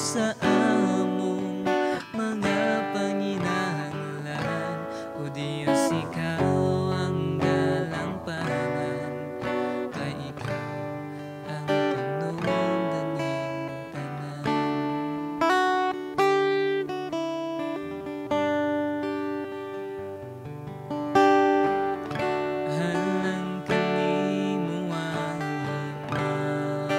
Sa among mga panginahanglan. O Diyos, ikaw ang dalampanan, kay ikaw ang tinubdaning tanan. Halang kanimo ang himaya,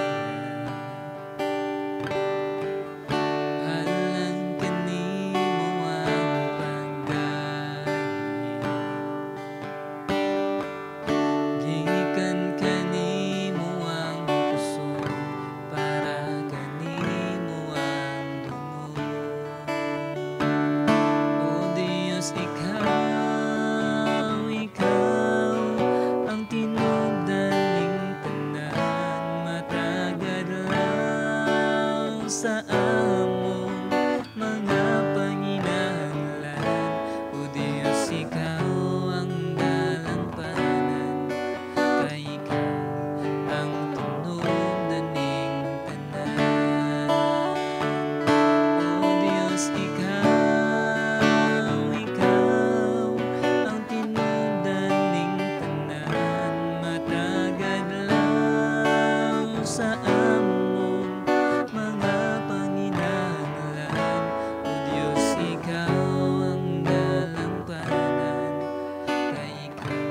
halang kanimo ang paggahi, gikan kanimo ang kusog, para kanimo ang dungog. O Diyos, ikaw, ikaw ang tinubdaning tanan, matag adlaw sa among mga panginahanglan. O Diyos, ikaw ang dalampanan, kay ikaw ang tinubdaning tanan. O Diyos, ikaw, ikaw ang tinubdaning tanan, matag adlaw sa among mga panginahanglan. O Diyos, ikaw ang dalampanan, kay ikaw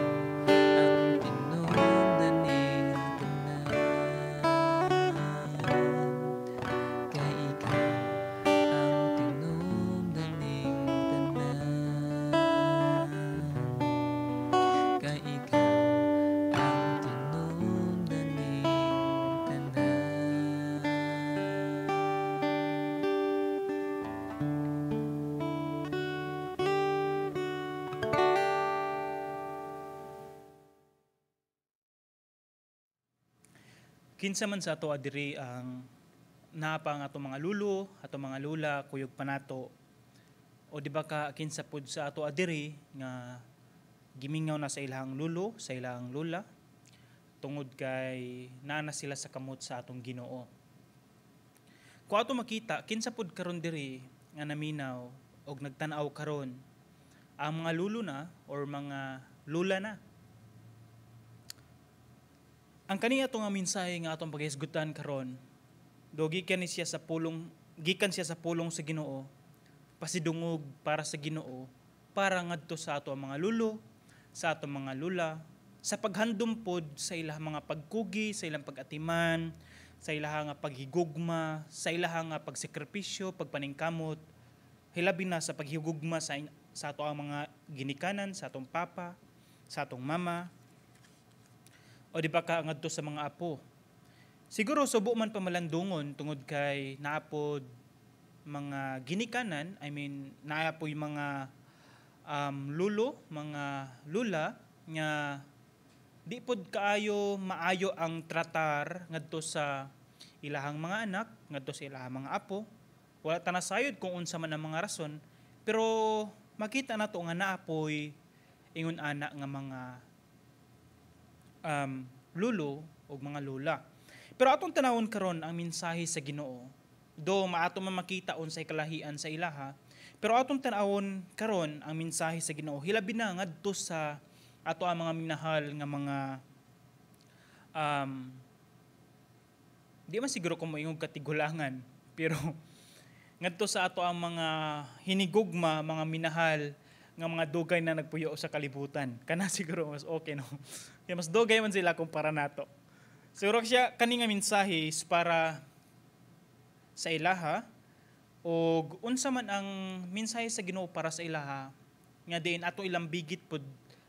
ang tinubdaning tanan. Kay ikaw ang tinubdaning tanan. Kay ikaw ang tinubdaning tanan. Kinsa man sa ato adiri ang naa pa ang atong mga lulo, atong mga lula, kuyog pa nato. O di ba ka kinsa pud sa ato adiri nga gimingaw na sa ilang lulo, sa ilang lula, tungod kay naa na sila sa kamot sa atong Ginoo. Kung ato makita, kinsa pud karon diri nga naminaw og nagtan-aw karon ang mga lulo na or mga lula na. Ang kani ato nga mensahe nga atong paghisgutan karon, do gikan ni siya sa pulong, gikan siya sa pulong sa Ginoo, pasidungog para sa Ginoo, para ngadto sa ato ang mga lulo, sa ato mga lula, sa paghandom pod sa ilang mga pagkugi, sa ilang pag-atiman, sa ilang nga paghigugma, sa ilang nga pagsakripisyo, pagpaningkamot, hilabi na sa paghigugma sa ato ang mga ginikanan, sa atong papa, sa atong mama, o di ba ka ngadto sa mga apo. Siguro subo man pamalandungon tungod kay naapod mga ginikanan, I mean naapoy mga lulo, mga lula nga di pod kaayo maayo ang tratar ngadto sa ilahang mga anak, ngadto sa ilahang mga apo. Wala ta nasayod kung unsa man ang mga rason, pero makita nato nga naapoy ingon ana nga mga lulo o mga lula. Pero atong tanawon karon ang mensahe sa Ginoo. Do maato man makita unsay kalahian sa ilaha, pero atong tanawon karon ang mensahe sa Ginoo hilabi na ngadto sa ato ang mga minahal nga mga di man siguro ko moingog katigulangan, pero ngadto sa ato ang mga hinigugma, mga minahal nga mga dugay na nagpuyo sa kalibutan. Kana siguro mas okay, no? Kaya mas dugay man sila kumpara nato. Siguro siya kani nga mensahe is para sa ilaha og unsa man ang mensahe sa Ginoo para sa ilaha nga diin ato ilang bigit pod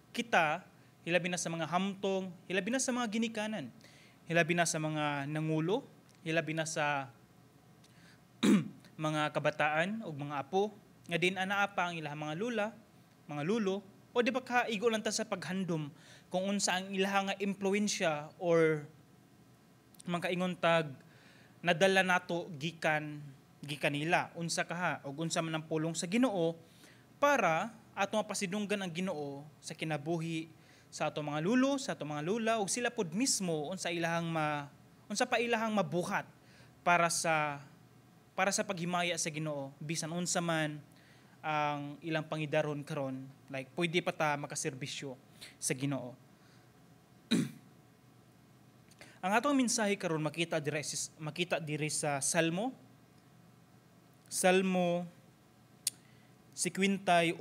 kita, hilabi na sa mga hamtong, hilabi na sa mga ginikanan, hilabi na sa mga nangulo, hilabi na sa mga kabataan ug mga apo nga diin anaa pa ang ilahang mga lula, mga lulo, o di ba kaigo lang ta sa paghandom kung unsa ang ilaha nga impluwensya or makaingon tag nadala nato gikan gikan nila, unsa kaha og unsa man ang pulong sa Ginoo para ato mapasidunggan ang Ginoo sa kinabuhi sa ato mga lulo, sa ato mga lula, ug sila pod mismo unsa ilahang ma, unsa pa ilahang mabuhat para sa para sa paghimaya sa Ginoo bisan unsa man ang ilang pangidaron karon, like pwede pa ta makaserbisyo sa Ginoo. Ang atong mensahe karon makita diri sa Salmo Salmo 58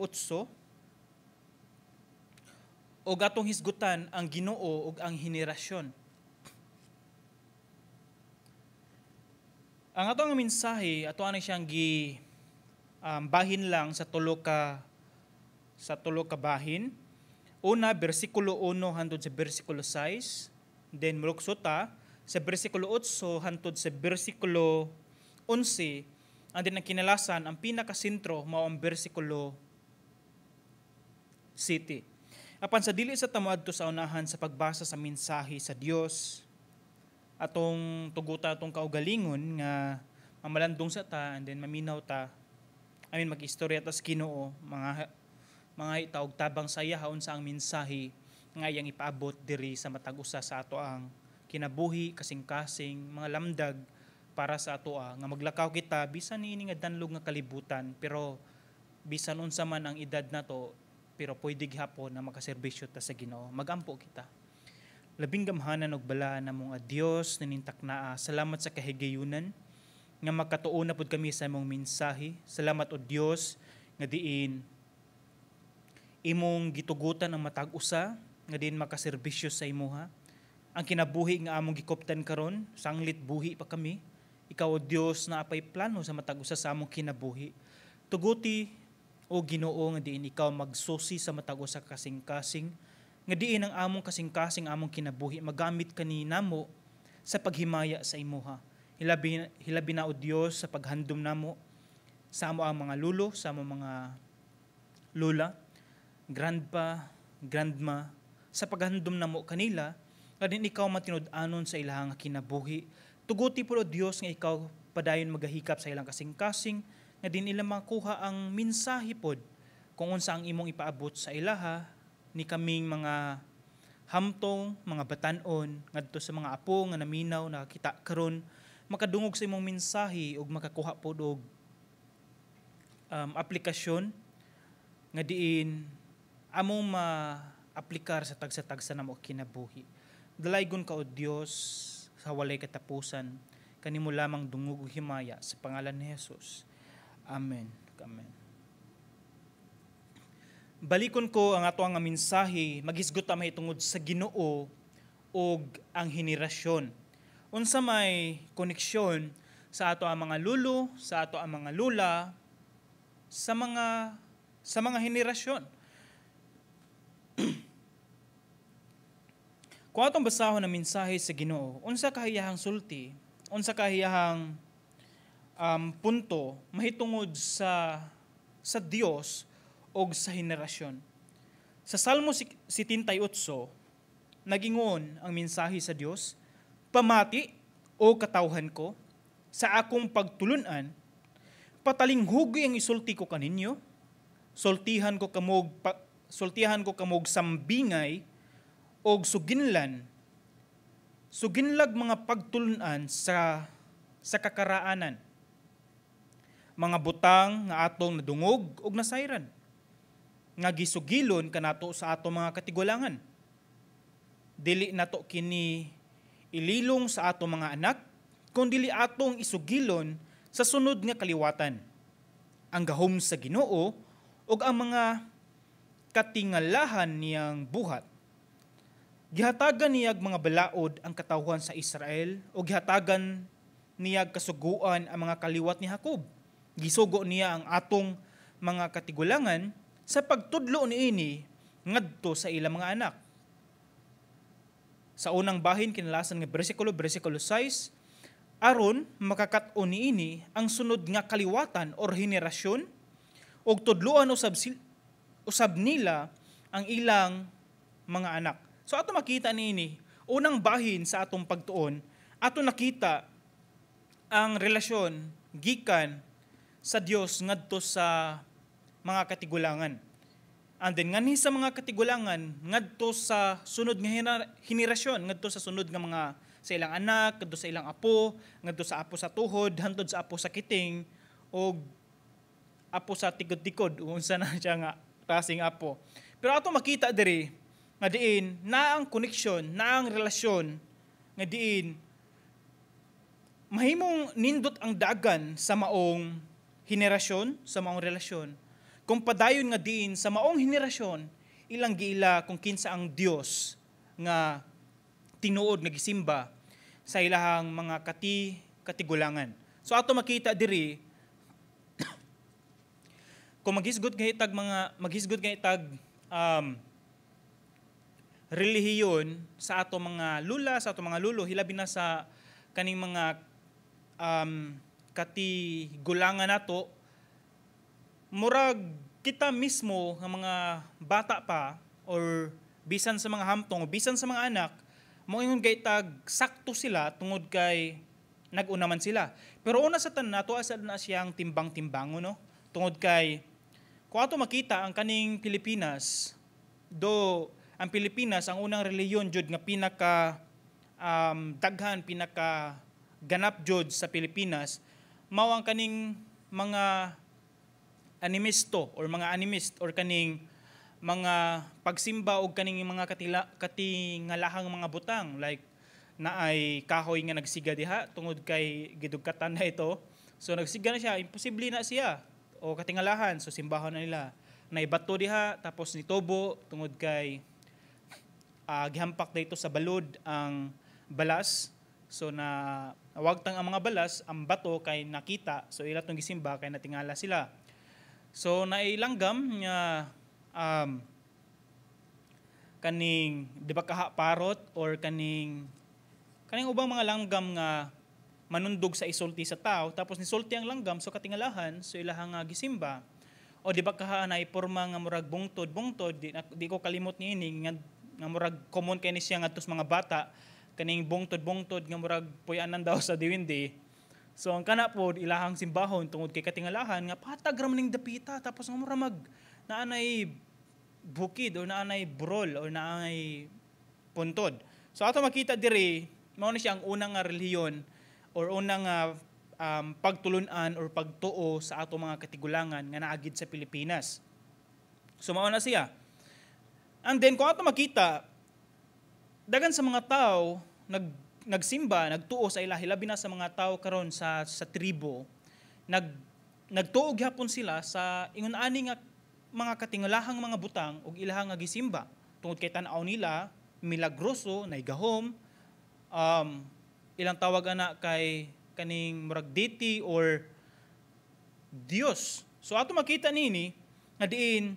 og atong hisgutan ang Ginoo ug ang henerasyon. Ang atong mensahe ato ani siyang gi bahin lang sa tulo ka bahin. Una, bersikulo 1 hantod sa bersikulo 6, then mulukso ta sa bersikulo 8 hantod sa bersikulo 11, and then ang kinalasan, ang pinakasentro mao ang bersikulo 7. Apan sa dili sa ta moadto sa unahan sa pagbasa sa mensahe sa Dios, atong tuguta atong kaugalingon nga mamalandong sa ta and then maminaw ta, I mean, mag-istorya ta sa Ginoo, mga itaog tabang sa iya unsa ang mensahe nga iyang ipaabot diri sa matag usa sa ato ang kinabuhi, kasing-kasing, mga lamdag para sa atoa nga maglakaw kita bisan niini nga danlog nga kalibutan, pero bisan unsa man ang edad nato, pero pwede gihapon na makaserbisyo ta sa Ginoo. Magampo kita. Labing gamhanan og balaan namong Dios ninintak naa, salamat sa kahigayunan nga makatuon na pud kami sa imong mensahe. Salamat, o Dios, nga diin imong gitugutan ang matag usa nga diin makaserbisyo sa imuha. Ang kinabuhi nga among gikoptan karon, sanglit buhi pa kami. Ikaw, o Dios, naa pay plano sa matag usa sa among kinabuhi. Tuguti, o Ginoo, nga diin ikaw magsusi sa matag usa kasing-kasing, nga diin ang among kasing-kasing, among kinabuhi magamit kani namo sa paghimaya sa imuha. Hilabi, hilabi na, o Dios, sa paghandom namo sa amo ang mga lulo, sa amo mga lula, grandpa, grandma, sa paghandom namo kanila, nga din ikaw matinud-anon sa ilahang kinabuhi. Tuguti po, O Dios, nga ikaw padayon magahikap sa ilang kasing-kasing, nga din nila makuha ang mensahe pod kung unsa ang imong ipaabot sa ilaha ni kaming mga hamtong, mga batanon, ngadto sa mga apo nga naminaw, nakakita karon, makadungog sa imong mensahe ug makakuha pod og aplikasyon nga diin among ma-aplikar sa tagsa-tagsa namo kinabuhi. Dalaygon ka, O Dios, sa walay katapusan. Kanimo lamang dungog ug himaya sa pangalan ni Jesus. Amen. Amen. Balikon ko ang ato ang mensahe, maghisgot ta mahitungod sa Ginoo ug ang henerasyon. Unsa may koneksyon sa ato ang mga lulo, sa ato ang mga lula, sa mga henerasyon? Kung atong basahon ang mensahe sa Ginoo, unsa kahiyahang sulti, unsa kahiyahang punto mahitungod sa Dios og sa henerasyon? Sa Salmo 78, nagingon ang mensahe sa Dios, "Pamati, o katawhan ko, sa akong pagtulunan, patalinghugi ang isulti ko kaninyo, sultihan ko kamog sambingay og suginlan, suginlag mga pagtulunan sa kakaraanan, mga butang nga atong nadungog og nasayran, nga gisugilon kanato sa atong mga katigulangan. Dili nato kini ililong sa atong mga anak, kun dili atong isugilon sa sunod nga kaliwatan. Ang gahom sa Ginoo ug ang mga katingalahan niyang buhat. Gihatagan niyag mga balaod ang katawhan sa Israel o gihatagan niyag kasuguan ang mga kaliwat ni Jacob. Gisugo niya ang atong mga katigulangan sa pagtudlo niini ngadto sa ilang mga anak." Sa unang bahin, kinalasan nga bersikulo, bersikulo 6, aron makakat-on niini ang sunod nga kaliwatan or henerasyon og tudloan usab nila ang ilang mga anak. So ato makita niini, unang bahin sa atong pagtuon, ato nakita ang relasyon gikan sa Dios ngadto sa mga katigulangan. And then nganhi sa mga katigulangan ngadto sa sunod nga henerasyon, ngadto sa sunod nga mga sa ilang anak, ngadto sa ilang apo, ngadto sa apo sa tuhod, hantod sa apo sa kiting og apo sa tikod-tikod, unsa na siya nga klaseng apo. Pero ato makita diri nga diin naa ang koneksyon, naa ang relasyon nga diin mahimong nindot ang dagan sa maong henerasyon, sa maong relasyon. Kung padayon nga diin sa maong henerasyon, ilang giila kung kinsa ang Dios nga tinuod nga gisimba sa ilahang mga katigulangan. So ato makita diri, kung maghisgot gaytag relihiyon sa ato mga lula, sa ato mga lulo, hilabi na sa kaning mga katigulangan nato, murag kita mismo nga mga bata pa or bisan sa mga hamtong o bisan sa mga anak, moingon gaytag sakto sila tungod kay nag-una man sila. Pero una sa tanan, nato asa na siyang timbang-timbango, no? Tungod kay kung ato makita ang kaning Pilipinas, do ang Pilipinas ang unang relihiyon jud nga pinaka daghan, pinaka ganap jud sa Pilipinas, mao ang kaning mga animisto or mga animist or kaning mga pagsimba og kaning mga katingalahang mga butang, like naay kahoy nga nagsiga diha tungod kay gidugkatan na ito. So nagsiga na siya, imposible na siya o katingalahan, so simbahon na nila. Naibato diha tapos nitubo tungod kay gihampak dito sa balod ang balas. So na wagtang ang mga balas, ang bato kay nakita, so ila tong gisimba kay natingala sila. So nailanggam nga kaning di ba kaha parot or kaning kaning ubang mga langgam nga manundog sa isulti sa tao, tapos nisulti ang langgam, so katingalahan, so ilahang nga gisimba. O di ba kaha na porma nga murag bungtod bungtod, di ko kalimot niini nga murag common kay ni siya ngadto sa mga bata, kaning bungtod bungtod nga murag puy-anan daw sa diwindi. So ang kana pod ilahang simbahon tungod kay katingalahan nga patag ra man ning dapita, tapos nga mura mag naanay bukid o naanay burol o naanay puntod. So ato makita diri, mao na siya ang unang nga relihiyon or unang nga pagtulun-an or pagtuo sa ato mga katigulangan nga naagid sa Pilipinas. So mao na siya. And then kung ato makita, dagan sa mga tao nagsimba, nagtuo sa ilahi, labi na sa mga tao karon sa tribo, nagtuo gyapon sila sa ingon ani nga mga katingalahang mga butang ug ilahang nga gisimba tungod kay tan-aw nila milagroso, naigahom, ilang tawag ana kay kaning murag deity or Dios. So ato makita nini nga diin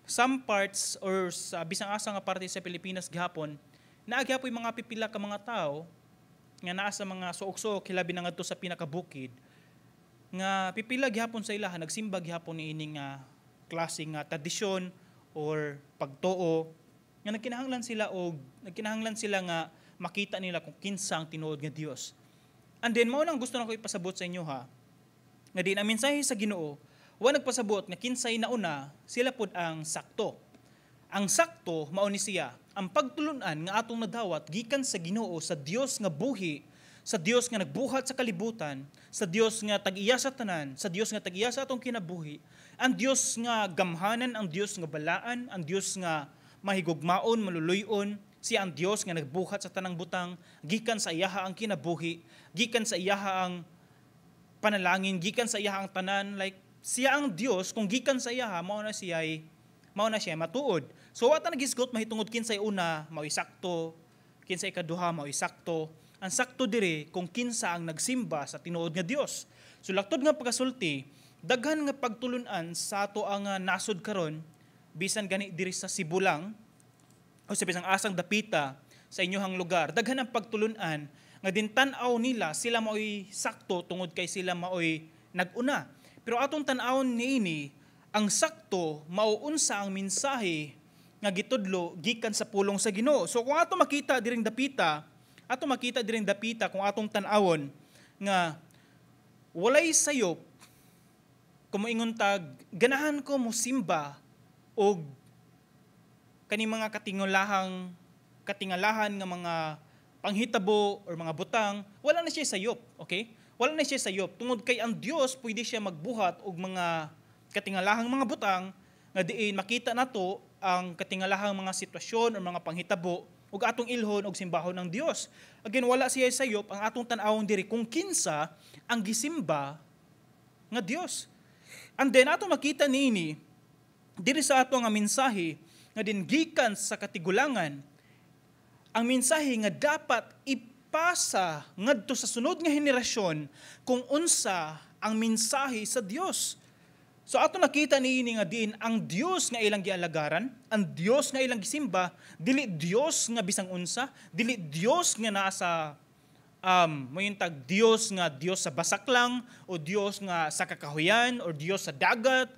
some parts or sa bisang asa nga parte sa Pilipinas gihapon naa gihapon mga pipila ka mga tao nga naa sa mga suok-suok, hilabi na ngadto sa pinakabukid, nga pipila gihapon sa ilaha nagsimba gihapon niini nga klase nga tradisyon or pagtuo nga nagkinahanglan sila nga makita nila kung kinsa ang tinuod nga Dios. And then mao nang gusto nako ipasabot sa inyo ha, nga di na mensahe sa Ginoo wa nagpasabot nga kinsay nauna sila pud ang sakto. Ang sakto mao ni siya ang pagtulunan nga atong nadawat gikan sa Ginoo, sa Dios nga buhi, sa Dios nga nagbuhat sa kalibutan, sa Dios nga tag-iya sa tanan, sa Dios nga tag-iya sa atong kinabuhi, ang Dios nga gamhanan, ang Dios nga balaan, ang Dios nga mahigugmaon, maluluyon. Siya ang Dios nga nagbuhat sa tanang butang, gikan sa iyaha ang kinabuhi, gikan sa iyaha ang panalangin, gikan sa iyaha ang tanan. Like siya ang Dios, kung gikan sa iyaha, mao na siya matuod. So wa ta nagisgot mahitungod kinsay una mao'y sakto, kinsay ikaduha mao'y sakto. Ang sakto dire kung kinsa ang nagsimba sa tinuod nga Dios. So laktod nga pagkasulti, daghan nga pagtulun-an sa ato ang nasod karon, bisan gani diri sa Cebu lang o sa bisang asang dapita sa inyong lugar, daghan ang pagtulun-an nga din tan-aw nila sila mao'y sakto tungod kay sila mao'y nag-una. Pero atong tan-awon niini, ang sakto mauunsa ang mensahe nga gitudlo gikan sa pulong sa Ginoo. So kung ato makita diring dapita, ato makita diring dapita kung atong tan-awon nga walay sayop kung moingon tag ganahan ko mosimba og kani mga katingalahan nga mga panghitabo or mga butang, wala na siya sayop, okay? Wala na siya sayop tungod kay ang Dios pwede siya magbuhat og mga katingalahang mga butang nga diin makita nato ang katingalahang mga sitwasyon o mga panghitabo ug atong ilhon og simbahon ng Dios. Again, wala siya sayop. Ang atong tan-awon diri, kung kinsa ang gisimba nga Dios. And then ato makita niini diri sa ato nga mensahe nga din gikan sa katigulangan, ang mensahe nga dapat ipasa ngadto sa sunod nga henerasyon kung unsa ang mensahe sa Dios. So ato nakita niini nga diin ang Dios nga ilang gialagaran, ang Dios nga ilang gisimba, dili Dios nga bisang unsa, dili Dios nga naa sa moyuntag Dios nga Dios sa basak lang o Dios nga sa kakahuyan o Dios sa dagat.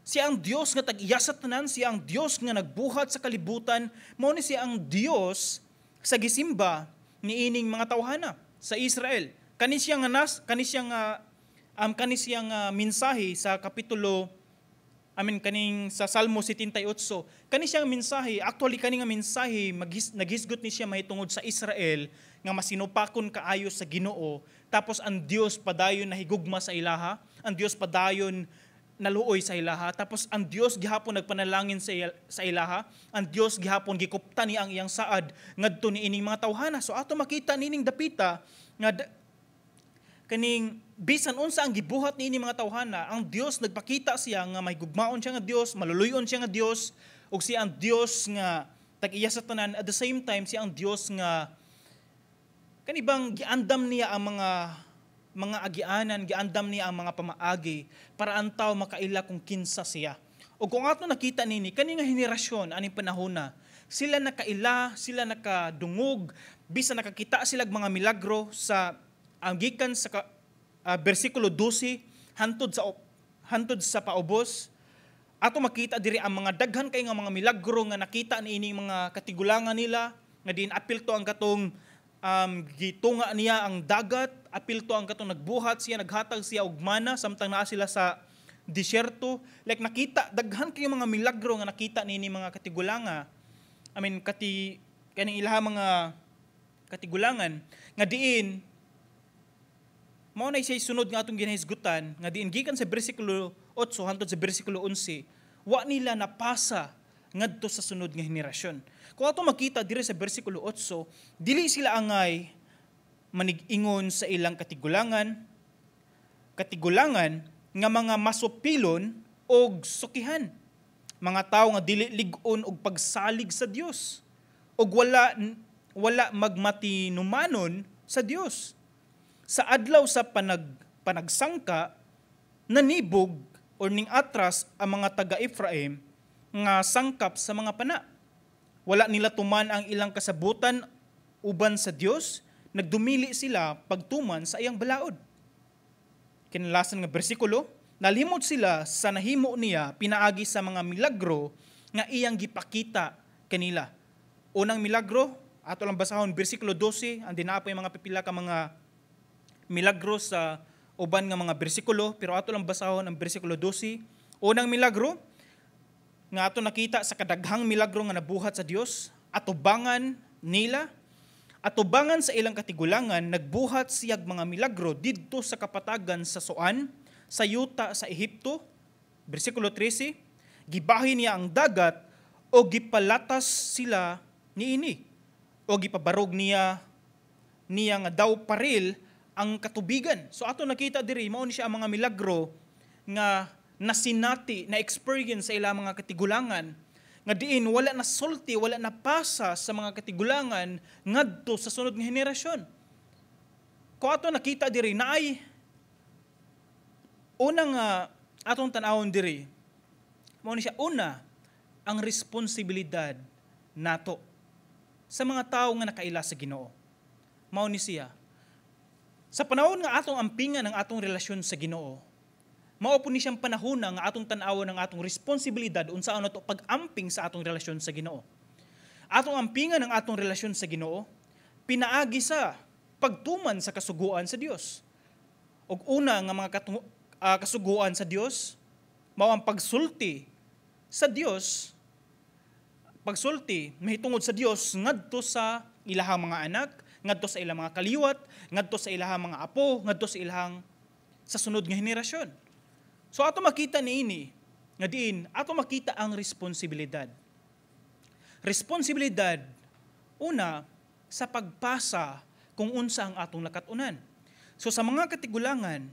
Siya ang Dios nga tag-iya sa tanan, siya ang Dios nga nagbuhat sa kalibutan, mao ni siya ang Dios sa gisimba niining mga tawhana sa Israel. Kani siya nga mensahe sa kapitulo, I mean, kaning sa Salmo 78. Kani siyang mensahe, actually kani nga mensahe naghisgot ni siya mahitungod sa Israel nga masinupakon kaayo sa Ginoo, tapos ang Dios padayon nahigugma sa ilaha, ang Dios padayon naluoy sa ilaha, tapos ang Dios gihapon nagpanalangin sa ilaha, ang Dios gihapon gikupta ni ang iyang saad ngadto niining mga tawhana. So ato makita niining dapita nga kaning bisan unsa ang gibuhat niini mga tawhana, ang Dios nagpakita siya nga may gugmaon siya nga Dios, maluluyon siya nga Dios, ug siya ang Dios nga tag-iya sa tanan. At the same time, siya ang Dios nga kanibang giandam niya ang mga agianan, giandam niya ang mga pamaagi para ang tao makaila kung kinsa siya. O kung ato nakita nini, kani nga henerasyon aning panahona, sila nakaila, sila nakadungog, bisan nakakita sila mga milagro sa ang gikan sa bersikulo 12 hantod sa paubos. Ato makita diri ang mga daghan kay nga mga milagro nga nakita niining mga katigulangan nila, nga diin apil to ang katong gitunga niya ang dagat, apil to ang katong nagbuhat siya, naghatag siya og mana samtang naa sila sa disyerto. Like nakita daghan kay mga milagro nga nakita niini mga katigulanga. I mean, kaning ilaha mga katigulangan nga diin mao na siya sunod nga atong ginahisgutan nga diin gikan sa bersikulo 8 hantod sa bersikulo 11, wa nila napasa ngadto sa sunod nga henerasyon. Kung ato makita diri sa bersikulo 8, dili sila angay manig-ingon sa ilang katigulangan nga mga masupilon og sukihan, mga tawo nga dili lig-on og pagsalig sa Dios og wala magmatinumanon sa Dios. Sa adlaw sa panagsangka, nanibog or ning atras ang mga taga Ephraim nga sangkap sa mga pana. Wala nila tuman ang ilang kasabutan uban sa Dios, nagdumili sila pagtuman sa iyang balaod. Kinalasan nga bersikulo, nalimot sila sa nahimo niya pinaagi sa mga milagro nga iyang gipakita kanila. Unang milagro, ato lang basahon bersikulo 12, ang dinaapoy mga pipila ka mga milagro sa uban nga mga bersikulo, pero ato lang basahon ang bersikulo 12. Unang milagro nga ato nakita sa kadaghang milagro nga nabuhat sa Dios, atubangan nila, atubangan sa ilang katigulangan, nagbuhat siyag mga milagro didto sa kapatagan sa Soan, sa yuta sa Ehipto. Bersikulo 13, gibahin niya ang dagat o gipalatas sila niini, o gipabarog niya niya nga daw paril ang katubigan. So ato nakita diri, mao ni siya ang mga milagro nga nasinati, na experience sa ilang mga katigulangan nga diin wala na sulti, wala na pasa sa mga katigulangan ngadto sa sunod nga henerasyon. Kung ato nakita diri naay unang atong tan-awon diri, mao ni siya una ang responsibilidad nato sa mga tawo nga nakaila sa Ginoo. Mao ni siya sa panahon nga atong ampingan ang atong relasyon sa Ginoo, mao po ni siyang panahon nga atong tan-awon ang atong responsibilidad unsaon nato pag-amping sa atong relasyon sa Ginoo. Atong ampingan ang atong relasyon sa Ginoo pinaagi sa pagtuman sa kasuguan sa Dios. Ug una nga mga kasuguan sa Dios mao ang pagsulti sa Dios, pagsulti mahitungod sa Dios ngadto sa ilahang mga anak, ngadto sa ilang mga kaliwat, ngadto sa ilahang mga apo, ngadto sa ilahang sa sunod nga henerasyon. So ato makita niini nga diin ato makita ang responsibilidad. Responsibilidad, una, sa pagpasa kung unsa ang atong nakatunan. So sa mga katigulangan,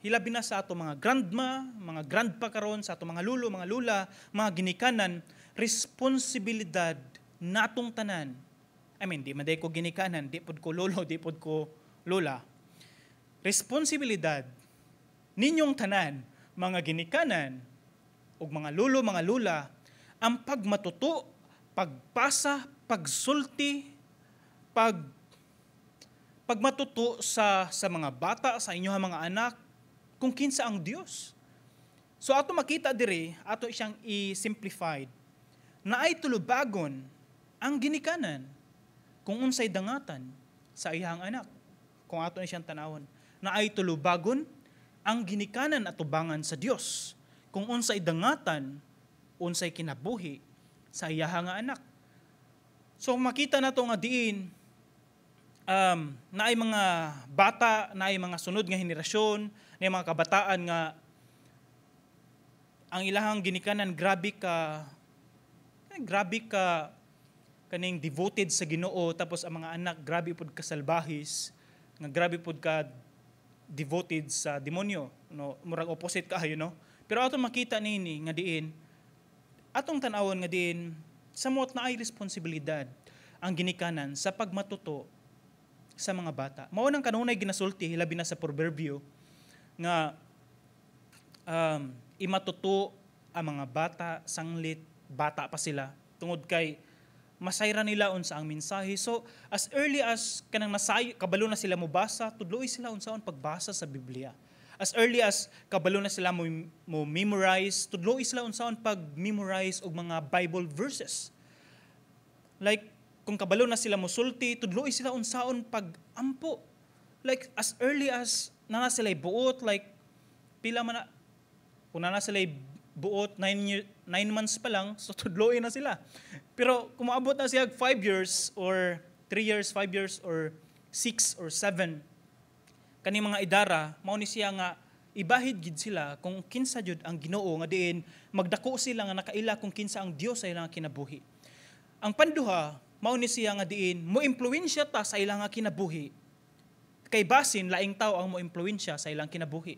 hilabi na sa ato mga grandma, mga grandpa karon, sa ato mga lulo, mga lula, mga ginikanan, responsibilidad natong tanan. I mean, di man ko ginikanan, di pod ko lolo, di pod ko lola. Responsibilidad ninyong tanan, mga ginikanan, ug mga lolo, mga lola, ang pagmatuto, pagpasa, pagsulti, pagmatuto sa mga bata, sa inyong mga anak, kung kinsa ang Dios. So ato makita diri, ato siyang i-simplified, na ay tulubagon ang ginikanan kung unsay dangatan sa iyang anak. Kung ato ni siyang tanawon, na ay tulubagon ang ginikanan at tubangan sa Dios kung unsay dangatan, unsay kinabuhi sa iyang anak. So makita nato nga diin naay mga bata, naay mga sunod nga henerasyon, naay mga kabataan nga ang ilahang ginikanan grabe ka kaning devoted sa Ginoo, tapos ang mga anak grabe pud ka salbahis, nga grabe pud ka devoted sa demonyo, no? Murag opposite kaayo, no? Pero ato makita nini nga diin atong tan-awon nga diin samot na ay responsibilidad ang ginikanan sa pagmatuto sa mga bata. Mao nang kanunay ginasulti, hilabi na sa Proverbio, nga imatuto ang mga bata sanglit bata pa sila tungod kay masayra nila unsa ang mensahe. So as early as kanang nasay kabalo na sila mobasa, tudloi sila unsaon pagbasa sa Biblia. As early as kabalo na sila mo memorize, tudloi sila unsaon pag-memorize og mga Bible verses. Like kung kabalo na sila mosulti, tudloi sila unsaon pag-ampo. Like as early as na sila buot, like pila man na, kung na sila buot 9 year, 9 months pa lang, so tudloi na sila. Pero kung maabot na siya 5 years or 3 years, 5 years or 6 or 7, kani mga idara, mao ni siya nga ibahid gid sila kung kinsa jud ang Ginoo, nga diin magdako sila nga nakaila kung kinsa ang Dios sa ilang kinabuhi. Ang panduha, mao ni siya nga diin mo impluwensya ta sa ilang kinabuhi. Kay basin laing tao ang mo impluwensya sa ilang kinabuhi.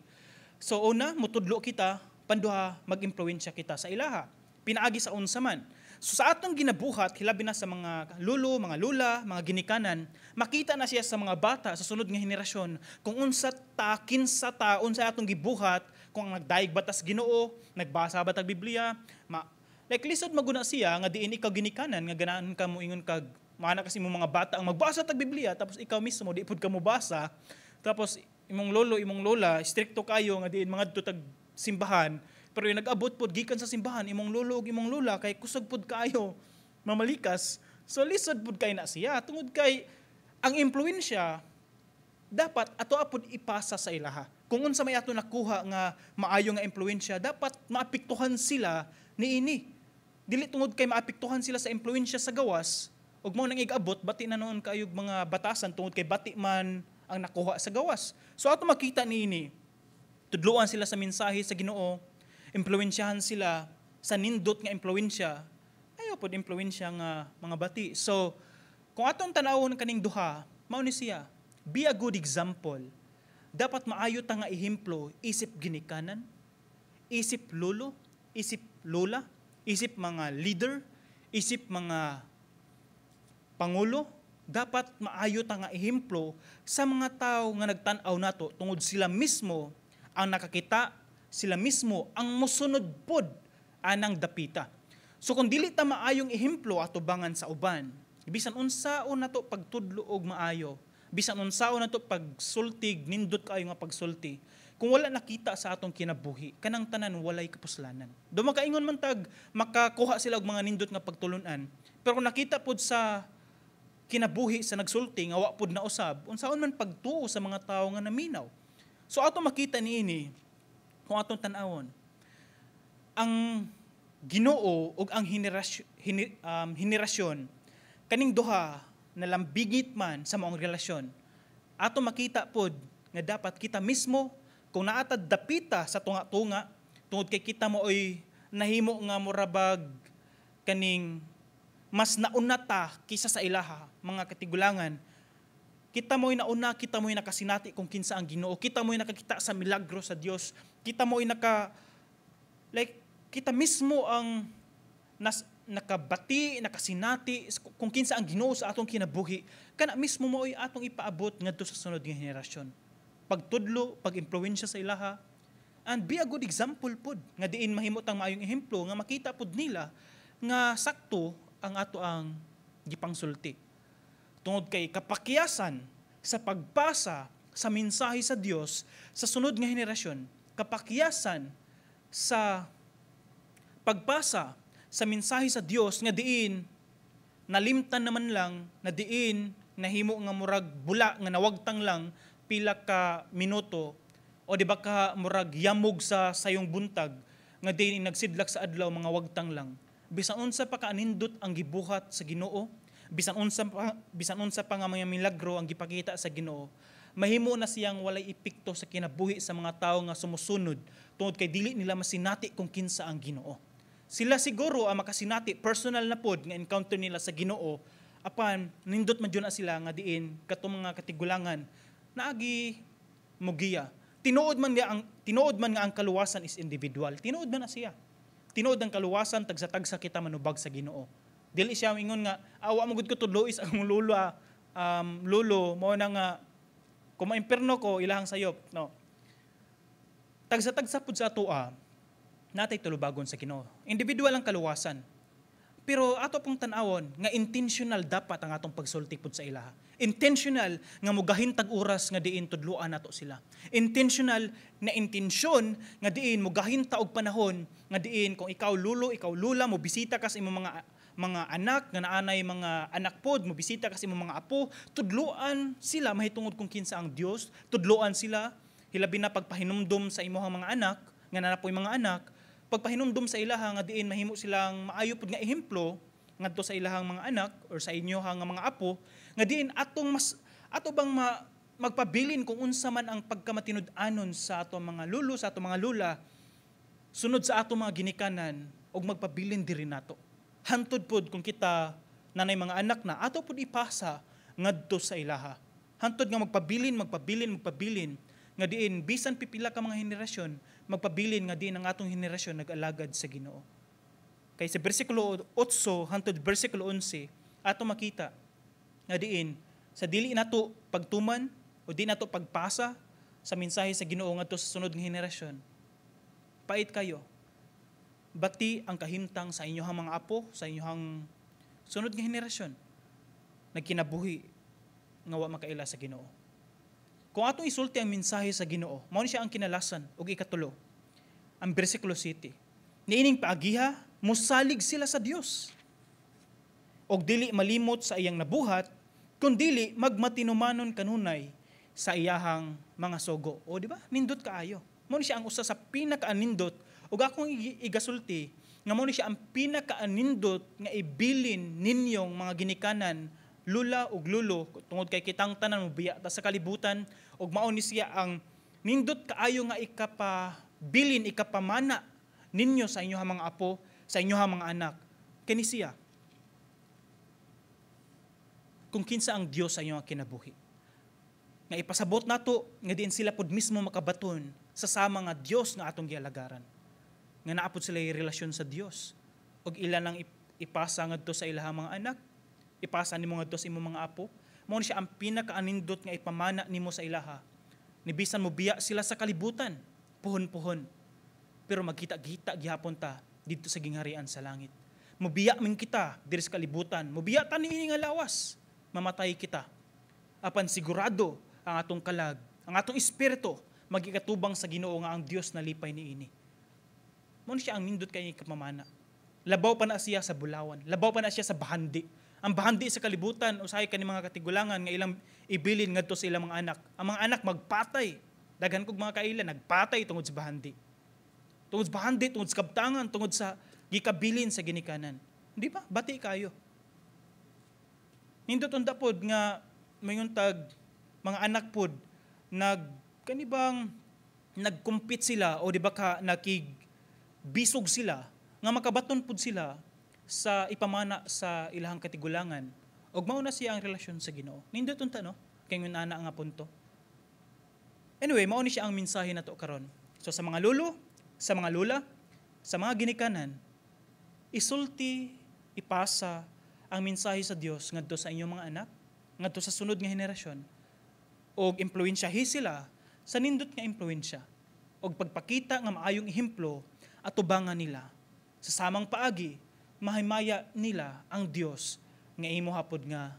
So una, mutudlo kita, panduha, mag-impluwensya kita sa ilaha. Pinaagi sa unsa man. So sa atong ginabuhat, hilabi na sa mga lulo, mga lula, mga ginikanan, makita na siya sa mga bata sa sunod nga henerasyon kung unsa ta, kinsa ta, unsa atong gibuhat, kung ang nagdayeg ba tas Ginoo, nagbasa ba tag Biblia, like lisod maguna siya nga diin ikaw ginikanan nga ganahan ka mo ingon kag maana kasi mo mga bata ang magbasa tag Biblia, tapos ikaw mismo di pud ka mobasa, tapos imong lolo, imong lola, strikto kayo nga diin mangadto tag simbahan, pero yung nag-abot pod gikan sa simbahan imong lolo ug imong lola kay kusog pod kaayo mamalikas. So lisod pod kay na siya tungod kay ang impluwensya dapat ato apod ipasa sa ilaha. Kung unsa may ato nakuha nga maayo nga impluwensya, dapat maapektuhan sila niini. Dili tungod kay maapektuhan sila sa impluwensya sa gawas ug mao nang igabot bati na noon kayog mga batasan tungod kay bati man ang nakuha sa gawas. So ato makita niini, tudloan sila sa mensahe sa Ginoo, impluwensyahan sila sa nindot nga impluwensya, ayaw pod impluwensya nga mga bati. So kung atong tan-awon kaning duha, mao ni siya, be a good example. Dapat maayo ta nga ehemplo isip ginikanan, isip lolo, isip lola, isip mga leader, isip mga pangulo. Dapat maayo ta nga ehemplo sa mga tao nga nagtan-aw nato tungod sila mismo ang nakakita, sila mismo ang mosunod pod anang dapita. So kung dili ta maayong ehemplo atubangan sa uban, bisan unsaon nato pagtudlo og maayo, bisan unsaon nato pagsultig, nindot kaayo nga pagsulti, kung wala nakita sa atong kinabuhi, kanang tanan walay kapuslanan. Do makaingon man tag makakuha sila og mga nindot nga pagtulunan, pero kung nakita pod sa kinabuhi sa nagsulti nga wa pod na usab, unsaon man pagtuo sa mga tawo nga naminaw? So ato makita niini, kung atong tan-awon, ang Ginoo ug ang henerasyon, henerasyon kaning duha nalambigit man sa maong relasyon, ato makita pod nga dapat kita mismo, kung naatad dapita sa tunga-tunga, tungod kay kita maoy nahimo nga murabag kaning mas nauna ta kisa sa ilaha mga katigulangan. Kita mo'y nauna, kita mo'y nakasinati kung kinsa ang Ginoo, kita mo'y nakakita sa milagro sa Dios, kita mo'y naka like kita mismo ang nakabati, nakasinati kung kinsa ang Ginoo sa atong kinabuhi. Kana mismo mo'y atong ipaabot ngadto sa sunod nga henerasyon. Pagtudlo, pag-impluwensya sa ilaha, and be a good example pod nga diin mahimo tang maayong ehemplo nga makita pod nila nga sakto ang ato ang gipangsulti. Tungod kay kapakyasan sa pagpasa sa mensahe sa Dios sa sunod nga henerasyon, kapakyasan sa pagpasa sa mensahe sa Dios nga diin nalimtan naman lang, na diin nahimo nga murag bula nga nawagtang lang pila ka minuto, o di ba ka murag yamog sa sayong buntag nga diin nagsidlak sa adlaw, mga wagtang lang. Bisan unsa pa kaanindot ang gibuhat sa Ginoo, bisan unsa pa nga mga milagro ang gipakita sa Ginoo, mahimo na siyang walay epekto sa kinabuhi sa mga tawo nga sumusunod tungod kay dili nila masinati kung kinsa ang Ginoo. Sila siguro ang makasinati, personal na pod nga encounter nila sa Ginoo, apan nindot man jud na sila nga diin katong mga katigulangan naagi mugiya. Tinuod man nga ang kaluwasan is individual. Tinuod man na siya. Tinuod ang kaluwasan, tagsa-tagsa kita manubag sa Ginoo. Dili siya ingon nga awa mo gud ko tudlois ang lulo, lulo mo na nga kung maimperno ko ilahang sayop, no. Tagsa-tagsa pud sa atoa natay tulubagon sa Ginoo. Individual ang kaluwasan. Pero ato pong tan-awon nga intentional dapat ang atong pagsulti pud sa ilaha. Intentional nga mugahin tag oras nga diin tudloan nato sila. Intentional na intensyon nga diin mugahin ta og panahon nga diin kung ikaw lulo, ikaw lula, mo bisita ka sa imong mga anak nga naanay mga anak pod, mo bisita ka sa imong mga apo, tudloan sila mahitungod kung kinsa ang Dios, tudloan sila, hilabi na pagpahinumdum sa imong mga anak nga naa poy mga anak, pagpahinumdum sa ilaha nga diin mahimo silang maayo pud nga ehemplo ngadto sa ilahang mga anak or sa inyo nga mga apo, nga diin atong mas ato bang magpabilin kung unsa man ang pagkamatinud-anon sa atong mga lulo, sa atong mga lula, sunod sa atong mga ginikanan, og magpabilin diri nato. Hantod pod kung kita nanay mga anak na, ato pod ipasa ngadto sa ilaha. Hantod nga magpabilin, magpabilin, magpabilin nga diin bisan pipila ka mga henerasyon, magpabilin nga diin ang atong henerasyon nag-alagad sa Ginoo. Kay sa bersikulo 8 hantod bersikulo 11, ato makita nga diin sa dili nato pagtuman o di nato pagpasa sa mensahe sa Ginoo ngadto sa sunod nga henerasyon, pait kayo. Bati ang kahimtang sa inyong mga apo, sa inyong sunod nga henerasyon nagkinabuhi nga wa makaila sa Ginoo. Kung atong isulti ang mensahe sa Ginoo, mao ni siya ang kinalasan. Ug ikatulo, ang bersikulo 7. Niining paagiha, musalig sila sa Dios og dili malimot sa iyang nabuhat, kundili magmatinumanon kanunay sa iyahang mga sugo. O di ba? Nindot kaayo. Mao ni siya ang usa sa pinakaanindot, ug akong igasulti nga mao ni siya ang pinakaanindot nga ibilin ninyong mga ginikanan, lula ug lulo, tungod kay kitang tanan mobiya ta sa kalibutan, ug mao ni siya ang nindot kaayo nga ikapabilin, ikapamana ninyo sa inyong mga apo, sa inyong mga anak. Kani siya kung kinsa ang Dios sa inyong kinabuhi. Nga ipasabot nato nga diin sila pod mismo makabaton sa sama nga Dios nga atong gialagaran. Nga naa pod sila relasyon sa Dios. Ug ila nang ipasa ngadto sa ilahang mga anak, ipasa nimo ngadto sa imong mga apo. Mao ni siya ang pinakaanindot nga ipamana nimo sa ilaha. Ni bisan mo biya sila sa kalibutan, puhon-puhon. Pero magkita-kita gihapon ta didto sa gingharian sa langit. Mobiya man kita diri sa kalibutan, mobiya ta niini nga lawas, mamatay kita. Apan sigurado ang atong kalag, ang atong espiritu magikatubang sa Ginoo nga ang Dios nalipay niini. Mao ni siya ang nindot kay kapamana. Labaw pa na siya sa bulawan, labaw pa na siya sa bahandi. Ang bahandi sa kalibutan, usahay kani mga katigulangan nga ilang ibilin ngadto sa ilang mga anak. Ang mga anak magpatay. Daghan kog mga kaila nagpatay tungod sa bahandi. Tungod sa bahandi, tungod sa kabtangan, tungod sa gikabilin sa ginikanan. Di ba? Bati kayo. Nindot unta pod nga mayon tag mga anak pod nag kanibang nagkumpit sila o di ba ka nakig bisog sila nga makabaton pud sila sa ipamana sa ilahang katigulangan og mao na siya ang relasyon sa Ginoo. Nindot unta, no, kay ngun ana nga punto. Anyway, mao ni siya ang mensahe nato karon. So sa mga lolo, sa mga lola, sa mga ginikanan, isulti, ipasa ang mensahe sa Dios ngadto sa inyong mga anak, ngadto sa sunod nga henerasyon. Og impluwensyahi sila sa nindot nga impluwensya. Og pagpakita nga maayong ehemplo atubangan nila. Sa samang paagi, mahimaya nila ang Dios nga imo hapod nga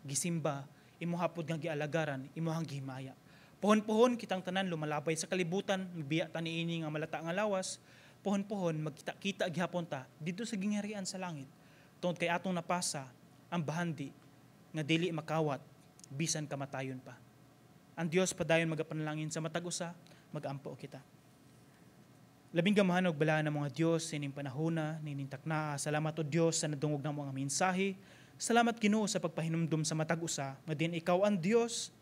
gisimba, imo hapod nga gialagaran, imo gihimaya. Pohon-pohon kitang tanan lumalabay sa kalibutan, biya ta niini nga malata nga lawas, pohon-pohon magkita-kita gihapon ta didto sa gingharian sa langit. Tungod kay atong napasa ang bahandi nga dili makawat bisan kamatayon pa. Ang Dios padayon magapanalangin sa matag usa, magampo kita. Labing gamahan og balaan ng mga Dios ining panahona nining taknaa. Salamat, o Dios, sa nadungog namo nga mensahe. Salamat, Ginoo, sa pagpahinumdum sa matag usa nga diin ikaw ang Dios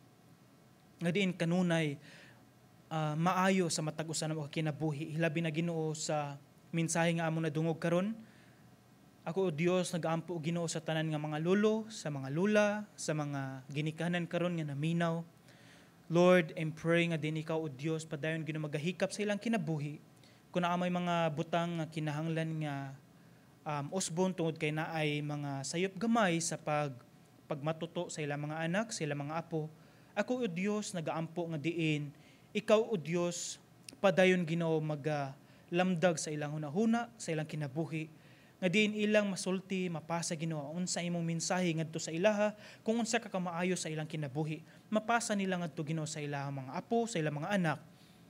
nga diin kanunay maayo sa matag usa namo kinabuhi. Hilabi na, Ginoo, sa mensahe nga among nadungog karon. Ako, o Dios, nagaampo, Ginoo, sa tanan nga mga lolo, sa mga lula, sa mga ginikanan karon nga naminaw. Lord, I'm praying nga diin ikaw, o Dios, padayon, Ginoo, magahikap sa ilang kinabuhi. Kung naa may mga butang nga kinahanglan nga usbon tungod kay naay mga sayop gamay sa pagmatuto sa ilang mga anak, sa ilang mga apo. Ako, o Dios, nagaampo nga diin ikaw, o Dios, padayon, Ginoo, magalamdag sa ilang hunahuna, sa ilang kinabuhi, nga diin ilang masulti, mapasa, Ginoo, unsa imong mensahe ngadto sa ilaha, kung unsa ka kamaayo sa ilang kinabuhi. Mapasa nila ngadto, Ginoo, sa ilang mga apo, sa ilang mga anak,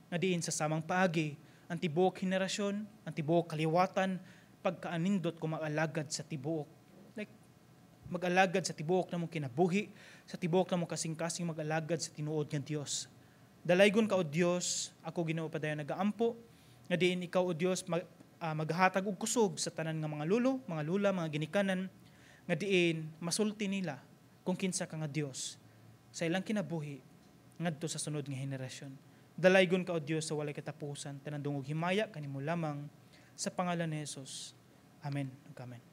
nga diin sa samang paagi ang tibuok henerasyon, ang tibuok kaliwatan, pagkaanindot kung mag-alagad sa tibuok. Like, mag-alagad sa tibuok namong kinabuhi, sa tibuok namong kasing-kasing mag-alagad sa tinuod nga Dios. Dalaygon ka, O Dios, ako, Ginoo, padayon nagaampo, nga diin ikaw, O Dios, maghatag og kusog sa tanan nga mga lolo, mga lula, mga ginikanan, nga diin masulti nila kung kinsa ka nga Dios sa ilang kinabuhi ngadto sa sunod nga henerasyon. Dalaygon ka, O Dios, sa walay katapusan, tanan dungog himaya kanimo lamang sa pangalan ni Jesus. Amen ug amen.